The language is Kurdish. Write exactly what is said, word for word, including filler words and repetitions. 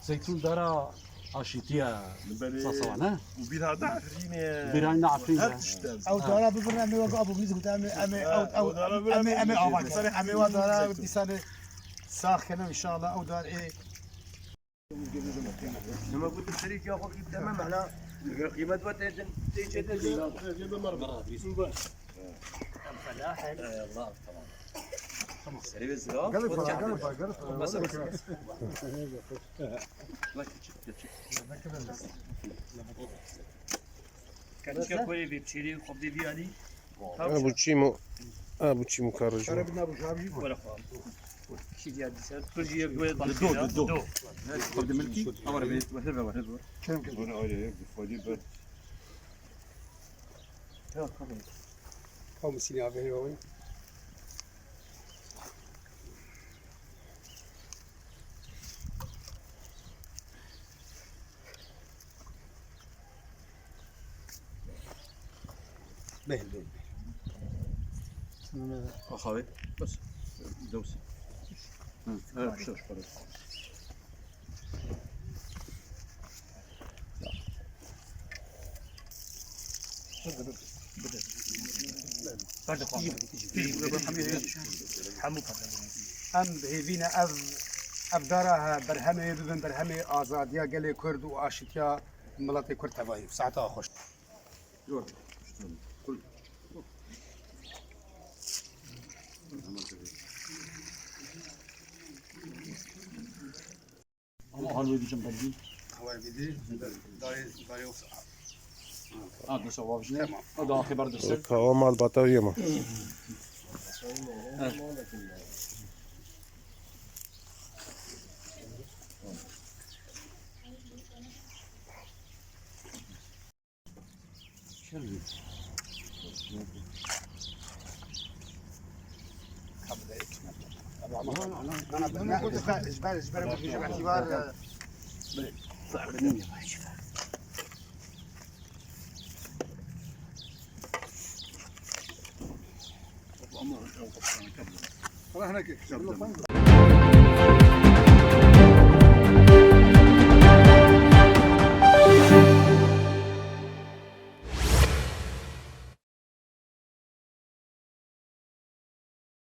Zeytûn dara aşîtiye Sasawa, ne? Û bîra da Efrînê. Bîra ne Efrînê. Her tişt. Ew dara bibirne, em ê wek Abu Mîz gote, em ê, em ê, ew, ew, em ê, em ê ava kesin. Em ê wa dara dîsanê sax kenin inşallah. Ew dar ê. Lema gotim serî ya xwe qîmet deme mehla. Qîmet ve tê tê çê tê. Em felahîn. Ey Allah, tamam. Tamam. Serê ve zira. Gelek para, gelek para, gelek para. Bak, çık, çık. Kaçka koyê bir çeyreği kopya bir ani. Ha, bu çîmo, ha, bu çîmo karıcı. Şöyle bir bu şabi. Böyle koyalım. Şey diye bir şey. Dur, diye böyle bak. Do, do, do. Kopya milki. Ama bir, bir, bir, bir. Çem ki. Bunu ayrı, bir koydu, bir. Yok, kopya. Kamu sini abi, yok. Bêhn, bêhn, bêhn. Axavê, bes. Dewsî. Hı, evet, şoş, pardon. Hemû. Em bi hêvî ne ev, ev dara he berhemê bibin, berhemê azadiya gelê Kurd û aşîtiya miletê Kurd tevayî. Saeta xweş. Ama hal wê dî çend bergî? Hal wê dî, darê, darê wisa. Ha, desa wavjine. Tamam. O da axê ber dese. Kawa malbata yema. Evet.